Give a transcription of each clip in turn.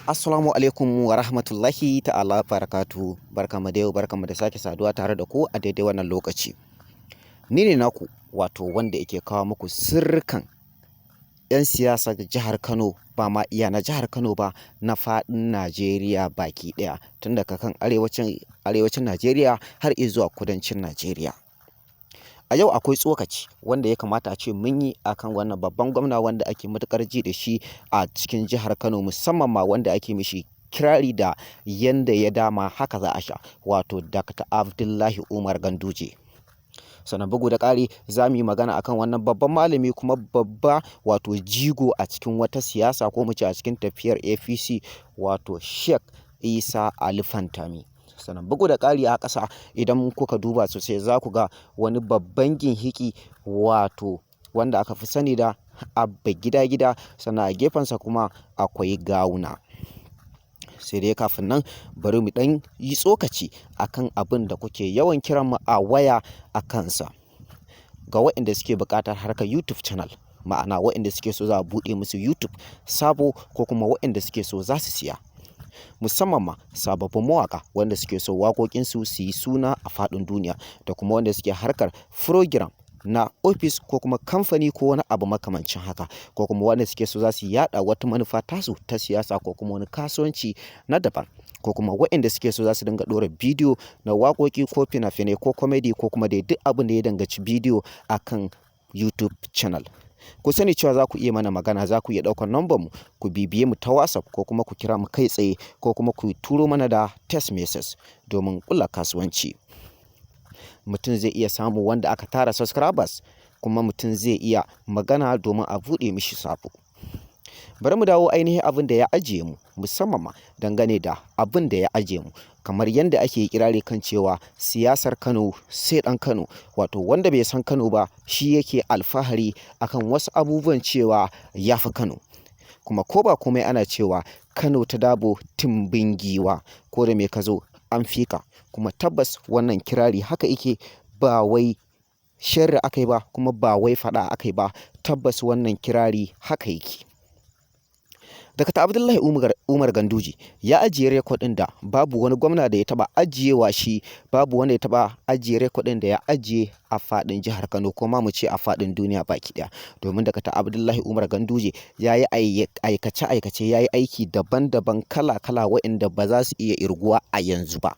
Assalamu alaikum wa rahmatullahi ta'ala barakatuhu. Barkanmu da yau, barkanmu da sake saduwa tare da ku a daidai wannan lokaci. Ni ne naku, wato wanda yake kawo muku sirrikan 'yan siyasar jihar Kano, ba ma iya na jihar Kano ba, na faɗin Najeriya baki ɗaya, tun daga kan arewacin Najeriya har izuwa kudancin Najeriya. A yau akwai tsokaci wanda ya kamata a ce mun yi a kan wannan babban gwamna wanda ake matuƙar ji da shi a cikin jihar Kano, musamman ma wanda ake mishi kirari da yanda ya dama haka za a sha, wato Dr. Abdullahi Umar Ganduje. Sannan bugu da ƙari, za mu yi magana akan wannan babban malami kuma babba, wato jigo a cikin wata siyasa, ko mu ce a cikin tafiyar APC, wato Sheikh Isa Ali Pantami. Sannan bugu da ƙari, a ƙasa idan kuka duba sosai za ku ga wani babban ginshiki, wato wanda aka fi sani da Abba Gida Gida, sannan a gefensa kuma akwai Gawuna. Sai dai kafin nan, bari mu ɗan yi tsokaci akan abin da kuke yawan kiran mu a waya a kansa. Ga waɗanda suke buƙatar harkar YouTube channel, ma'ana waɗanda suke so za a buɗe musu YouTube sabo, ko kuma waɗanda suke so za su siya. Musamman ma sababbin mawaƙa wanda suke so waƙoƙinsu su yi suna a faɗin duniya, da kuma wanda suke harkar program na ofis ko kuma kamfani ko wani abu makamancin haka, ko kuma wanda suke so za su yaɗa wata manufa tasu ta siyasa ko kuma wani kasuwanci na daban, ko kuma waɗanda suke so za su dinga ɗora bidiyo na waƙoƙi ko fina-finai ko comedy ko kuma dai duk abin da ya danganci bidiyo a kan YouTube channel. Ku sani cewa za ku iya mana magana, za ku iya ɗaukar number mu, ku bibiye mu ta WhatsApp, ko kuma ku kira mu kai tsaye, ko kuma ku turo mana da text message domin ƙulla kasuwanci. Mutum zai iya samu wanda aka tara subscribers, kuma mutum zai iya magana domin a buɗe mishi sabo. Bari mu dawo ainihin abin da ya ajiye mu, musamman ma dangane da abin da ya ajiye mu. Kamar yadda ake kirari kan cewa siyasar Kano sai ɗan Kano, wato wanda bai san Kano ba shi yake alfahari akan wasu abubuwan cewa ya fi Kano. Kuma ko ba komai, ana cewa Kano ta dabo tumbin giwa, ko da me ka zo an fi ka. Kuma tabbas wannan kirari haka yake, ba wai sharri aka yi ba, kuma ba wai faɗa aka yi ba, tabbas wannan kirari haka yake. Dakta Abdullahi Umar Ganduje ya ajiye record ɗin da babu wani gwamna da ya taɓa ajiyewa shi, babu wanda ya taɓa ajiye record ɗin da ya ajiye a faɗin jihar Kano, ko ma mu ce a faɗin duniya baki ɗaya. Domin Dakta Abdullahi Umar Ganduje ya yi aikace-aikace, ya yi aiki daban-daban, kala-kala, waɗanda ba za su iya irguwa a yanzu ba.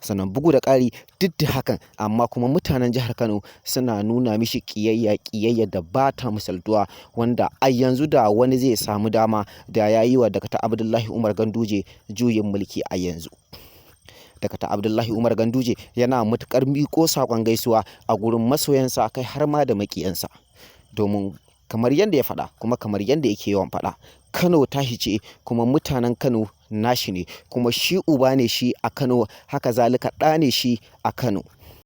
Sannan bugu da ƙari, duk da hakan amma kuma mutanen jihar Kano suna nuna mishi ƙiyayya, ƙiyayya da ba ta misaltuwa, wanda a yanzu da wani zai samu dama da ya yi wa Dakta Abdullahi Umar Ganduje juyin mulki a yanzu. Dakta Abdullahi Umar Ganduje yana matuƙar miƙo saƙon gaisuwa a gurin masoyansa, kai har ma da maƙiyansa. Domin kamar yadda ya faɗa, kuma kamar yadda yake yawan faɗa, Kano tashi ce, kuma mutanen Kano nashi ne, kuma shi uba ne shi a Kano, haka zalika ɗa ne shi a Kano.